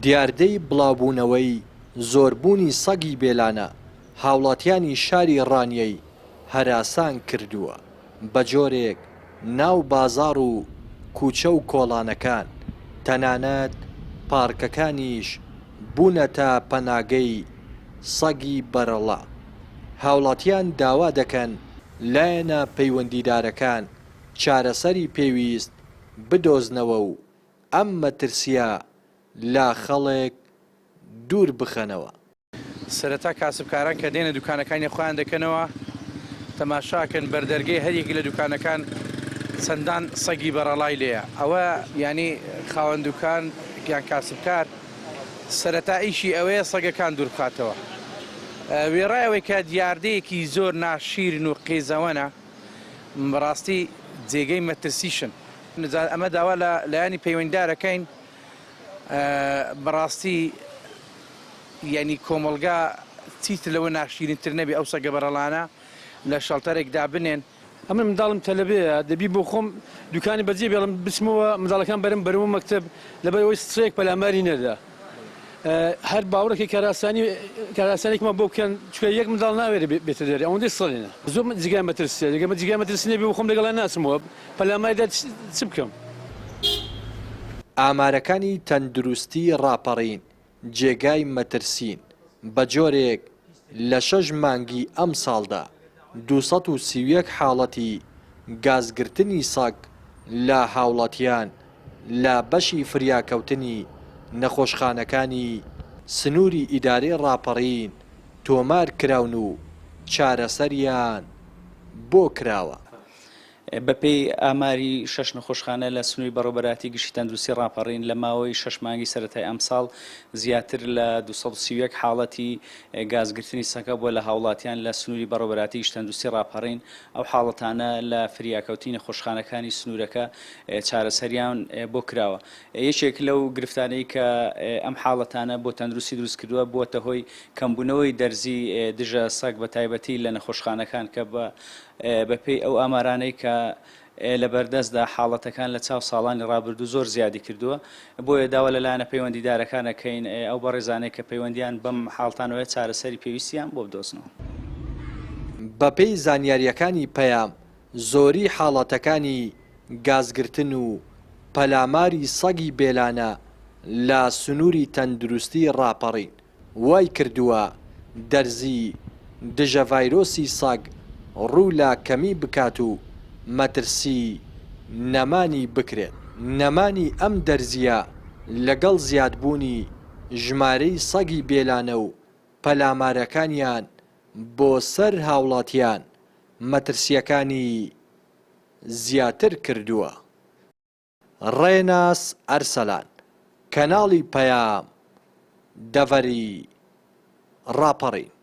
دیاردەی بڵاوبوونەوەی زۆربوونی سەگی بێلانە هاوڵاتیانی شاری ڕانیەی هەراسان کردووە، بەجۆرێک ناو بازاڕ و کوچە و کۆڵانەکان، تەنانەت پارکەکانیش بوونەتە پەناگەی سەگی بەرەڵا. هاوڵاتیان داوا دەکەن لایەنە پەیوەندیدارەکان چارەسەری پێویست بدۆزنەوە و ئەم مەترسییە لە خەڵک دوور بخەنەوە. سەرەتا کاسبکاران کە دێنە دوکانەکانی خۆیان دەکەنەوە تەماشاکەن بەردەرگەی هەر یەکێک لە دوکانەکان چەندان سەگی بەڕەڵای لێیە ئەوە یانی خاوەن دوکان یان کاسبکار سەرەتا ئیشی ئەوەیە سەگەکان دووربخاتەوە وێڕای ئەوەی کە دیاردەیەکی زۆر ناشیرن و قێزەوەنە بەڕاستی جێگەی مەترسیشن ئەمە داوا لە لایەنی پەیوەندیدارەکەین بەڕاستی یانی کۆمەڵگا چیتر لەوە ناشیرینتر نەبێ ئەو سەگە بەڕەڵانە لە شەڵتەرێک دابنێن. ئەمن منداڵم تەلەبەیە دەبی بۆ خۆم دوکانی بەجێ بێڵم بچمەوە منداڵەکان بەرم بەرمەوە مەکتەب لەبەر ئەوەی سێک پەلاماری نەدا هەر باوەڕێکی کارئاسانی کارئاسانێکمان بۆ بکەن چونکە یەک منداڵ ناوێرێ بێتە دەرێ ئەوەندەی سەڵێنە زۆر جێگای مەترسیە ئەگەر جێگای مەترسی نەبێ بۆ خۆم لەگەڵیان ناچمەوە پەلاماری دا چ بکەم. ئامارەکانی تەندروستی ڕاپەڕین جێگای مەترسین، بەجۆرێک لە شەش مانگی ئەمساڵدا 231 حاڵەتی گازگرتنی سەگ لە هاوڵاتیان لە بەشی فریاکەوتنی نەخۆشخانەکانی سنووری ئیدارەی ڕاپەڕین تۆمارکراون و چارەسەریان بۆ کراوە. بەپێی ئاماری شەش نەخۆشخانە لە سنووری بەڕێوەبەرایەتی گشتی تەندروستی ڕاپەڕین، لە ماوەی شەش مانگی سەرەتای ئەمساڵ زیاتر لە 231 حاڵەتی گازگرتنی سەگ هەبووە لە هاوڵاتیان لە سنووری بەڕێوەبەرایەتی گشتی تەندروستی ڕاپەڕین، ئەو حاڵەتانە لە فریاکەوتنی نەخۆشخانەکانی سنوورەکە چارەسەریان بۆ کراوە. یەکێک لەو گرفتانەی کە ئەم حاڵەتانە بۆ تەندروستی دروست کردووە بووەتە هۆی کەمبوونەوەی دەرزی دژە سەگ بەتایبەتی لە نەخۆشخانەکان کە بە بەپێی ئەو ئامارانەی کە لەبەردەستدا حاڵەتەکان لە چاو ساڵانی ڕابردوو زۆر زیادی کردووە، بۆیە داوا لە لایەنە پەیوەندیدارەکان ئەکەین ئەو بەڕێزانەی کە پەیوەندیان بەم حاڵتانەوەیە چارەسەری پێویستیان بۆ بدۆزنەوە. بەپێی زانیارییەکانی پەیام، زۆری حاڵەتەکانی گازگرتن و پەلاماری سەگی بێلانە لە سنووری تەندروستی ڕاپەڕین، وای کردووە دەرزی دژەڤایرۆسی سەگ ڕوو لە کەمی بکات و مەترسی نەمانی بکرێت. نەمانی ئەم دەرزییە لەگەڵ زیادبوونی ژمارەی سەگی بێلانە و پەلامارەکانیان بۆ سەر هاوڵاتیان مەترسییەکانی زیاتر کردووە. ڕێناس ئەرسەلان، کەناڵی پەیام، دەڤەری ڕاپەڕین.